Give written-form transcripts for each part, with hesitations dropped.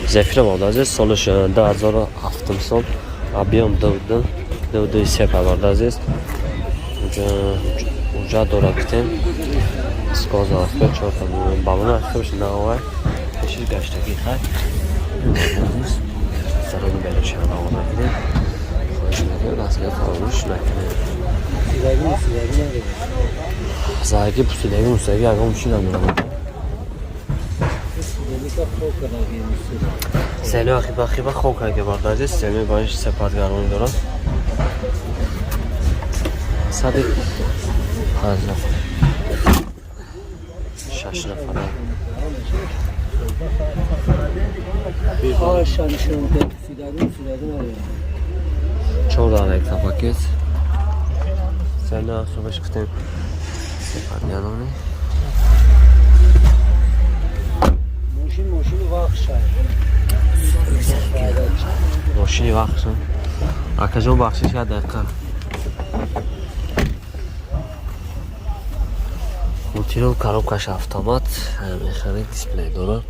Зефира бародар, солаш 2007 сол, объем 2,2, 2,2 сепа бародар азиз. Уҷа дора китем. Скоза чорта балона хӯш навай. Пешиш гаштагӣ хай. Салони берашана мекунем. Хоҳиш мекунем, дастгоҳ фаромӯш накунем. Заги пусидаги мусидаги ягон чи надорам. Сено ахиба ахиба хок аге бародар азиз, сено банш сепатгаронӣ дорад. 105 нафар. 6 нафар. Чор дана якта пакет. Сено ахибаш гуфтем сепатгаронӣ. Мошин вақт шай. Мошини вақт. Акаҷон, бахшиш, як дақиқа. Мультирул, коробкаш автомат, механик, дисплей дорад.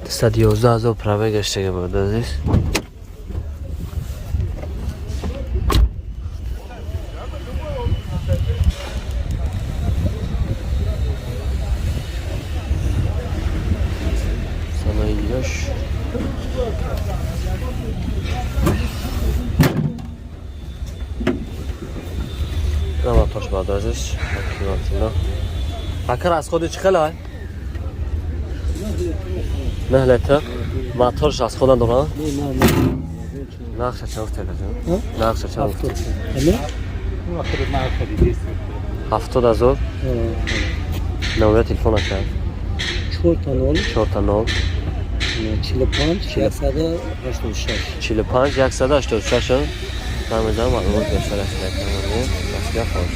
111 000 пробег гаштага буд азиз. Санаиёш. Наматош бад азиз. Акиматина. Ака, расходи чӣ хелай? 9 литр. Моторш аз худа дорад? Не, не, не. Нархша чанд гуфтед, аҷон? Нархша чанд гуфтед? 70 000. Номери телефон, ака? Чорта нол. Чорта нол. 45 186. 45 186. Намедонам, маълумот бештар аст. Дастгоҳ хоҳиш.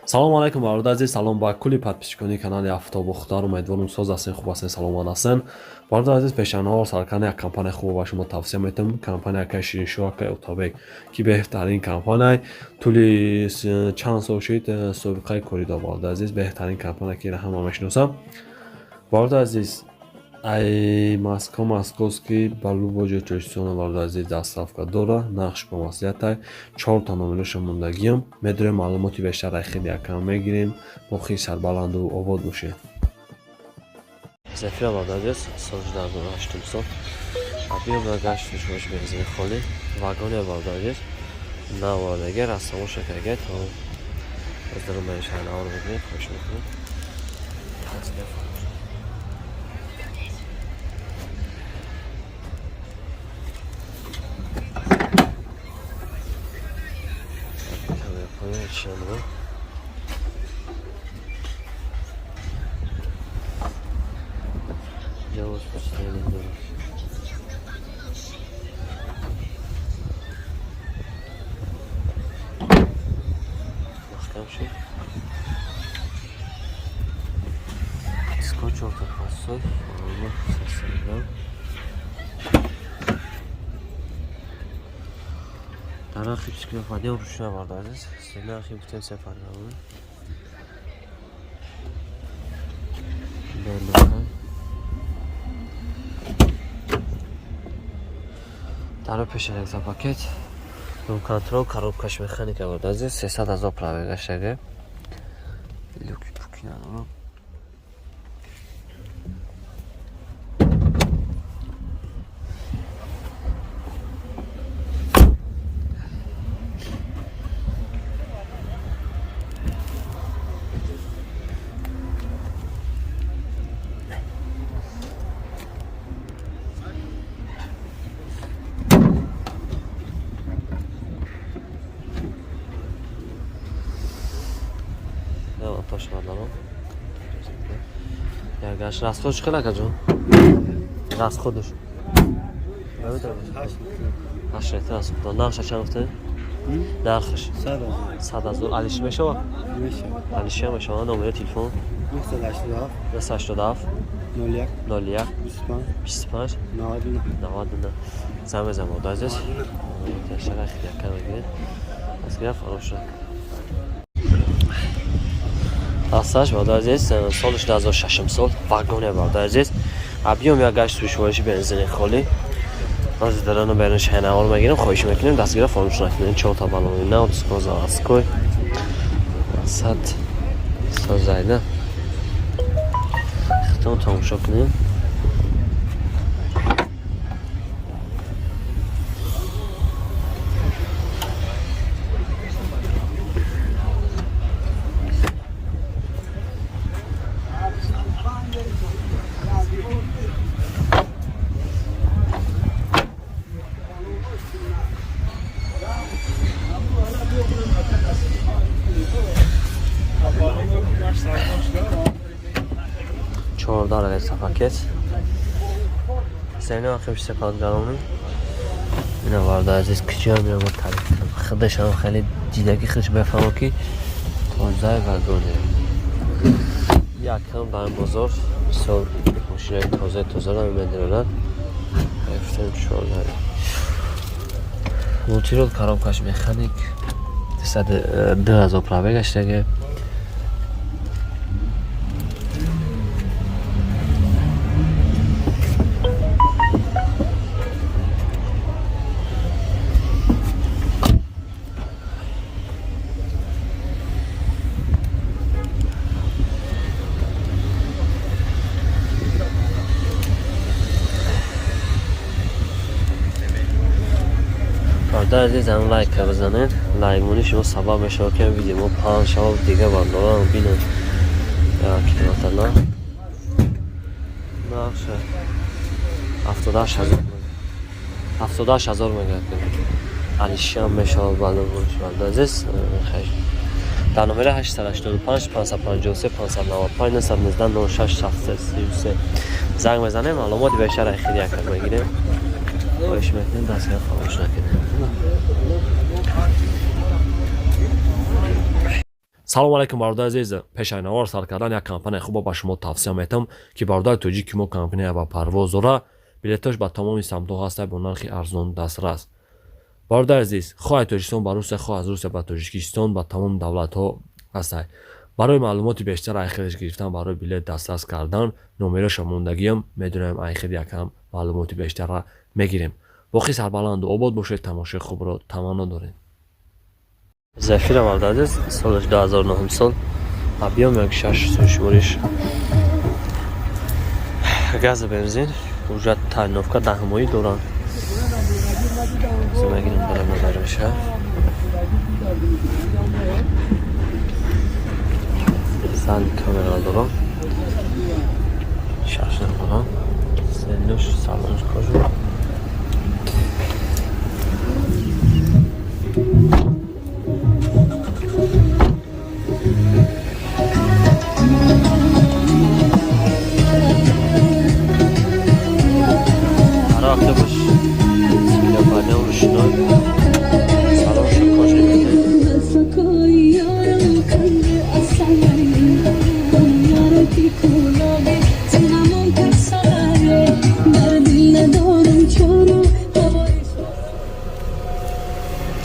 Салом алайкум, бародар азиз, салом ба кулли подписчикони канали Афтобу Хутар. Умедворам, соз ҳастен, хуб ҳастен, саломат ҳастен. Бародар азиз, пешанҳо саркани як компания хуб ба шумо тавсия метам, компания акаи Шириншоҳ, акаи Отабек, ки беҳтарин компания тӯли чанд сол шуд собиқаи корӣ дор. Бародар азиз, беҳтарин компания, ки ҳама мешиносам. Бародар азиз, ай Москва, московский, ба любой ҷои Тоҷикистон, бародар азиз, доставка дора. Нархш бо маслиҳатай. Чорта номероша мондагиам, медорем, маълумоти бештар ай хеле якам мегирем. Боқи сарбаланду обод бошед. Зефира, бародар азиз, соли 2008 сол. Объем гаштиш бош, бензини холӣ. Вагоне, бародар азиз. Навардаги, расамоша каге то аз дарун баришана навор мекунем, хоҳиш мекунем. Дастгоҳ фаромӯш. Чанро. Ҷавоз пустели дорад. Маҳкам шуд. Диско чорта пассой, сасангам. Дар нархи психофадиам рӯшна, бародар азиз. Нархи гуфтем сефаргамон. Белукай. Дар пеша як пакет. Контрол, коробкаш механика, бародар азиз, 300 ҳазор пробег гаштага. Люки пуки надорам. Тошмадаром. Ягаш расход чӣ хел, акаҷон? Расходаш? 8 литр расход. Нархша чанд гуфтед? Нархаш? 100 000. Алиши мешавад? Алиши мешавад. Номери телефон? 987 01 25 99. Занг мезанам, бародар азиз. Ташара хеле якам мегиред. Аз гира фаромӯш накунед. Асташ бародар азиз, солиш 2006 сол, вагоне бародар азиз. Объем як гашт сӯшвориши бензини холӣ. Аз дарана берун шайнавор мегирем, хоҳиш мекунем, дастгира фаромӯш накунем. Чорта баллони нав, дискоза аской. Сад созайда. Хитон тамошо кунем. Чордаҳ электропакет. Сени охир сепадгароним. Ина бародар азиз, киҷа меома тариф кунам. Худашам хеле дидаги худаш бефаҳмо ки тозаи вагоне. Якам дар ин бозор мисол мошинаи тозаи тозаро медиранд. Гуфтем 14. Мултирол коробкаш механик 202 000 пробегаш даге. Бародар азиз, ҳам лайка бизанед. Лайкмонӣ шумо сабаб мешавад ки видео мо паҳн шавад, дигар барномаам бинанд. Километрна. Нақша 78 000. 78 000 мегӯяд ки алишиам мешавад баломош бародар азиз. Хеш. Дар номери 885 553 595 919 06 733 занг мезанем, маълумоти бештар аз хиди якар мегирем. Хоҳиш мекунем, дастгира фаромӯш накунем. Салом алейкум, бародари азиз. Пешайнавор сар кардан як компания хубо ба шумо тавсия метам, ки бародари тоҷики мо компания ба парвоз дора, билетош ба тамоми самтҳо ҳаста, бо нархи арзон дастрас. Бародари азиз, хоҳ аз Тоҷикистон ба Русия, хоҳ аз Русия ба Тоҷикистон, ба тамоми давлатҳо ҳастай. Барои маълумоти бештар айхелш гирифтан, барои билет дастрас кардан, номероша мондагиам, медонем, айхел якам маълумоти бештарра мегирем. Боқӣ сарбаланду обод бошед, тамошои хубро таманно дорем. Зафира бародар азиз, солаш 2009 сол, объем як шаш сӯшвориш газа бензин, уже тайновка даҳмоӣ доранд. Мегирем бара назар мешавад. Зали камера дорам. Шаш надорам. Сенуш салонш кожу. Ҳар вақте бош силапарда рӯшиной салоншо кожа мекунем.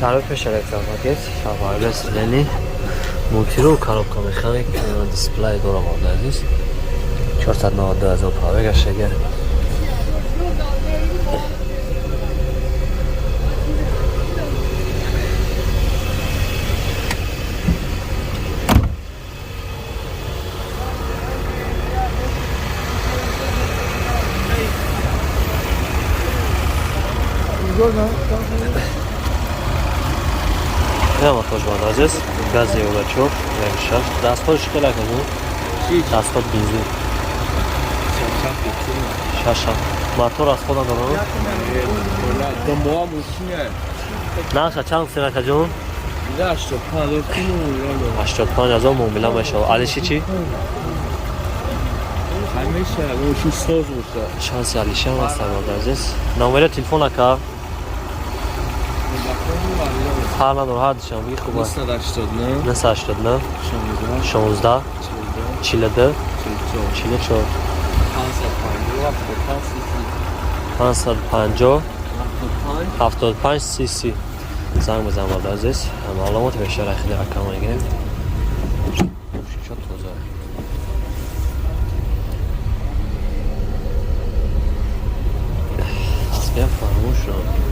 Тараф пеш электропакет, wireless лени, мултирол, коробка механик, дисплей дора бародар азиз. 492 000 пробегаш шага. Прямо хош бародар азиз, гази Евро 4, як шаш. Дастход шикела кардем. Дастход бензин. Шаша. Мотор аз худам дорам. Наша чанд сирака ҷон? 85 000 муомила мешавад. Алиши чӣ? Шанси Алиши ҳам аст бародар азиз. Номери телефон ака? Фарқ надорад, ҳар душанбе бигӣ хуб аст. 989 16 42 44 550 75 30 занг бизан бародар азиз. Маълумоти бештар аз хиди акам мегирем. Шиша тоза. Я фаромӯш шудам.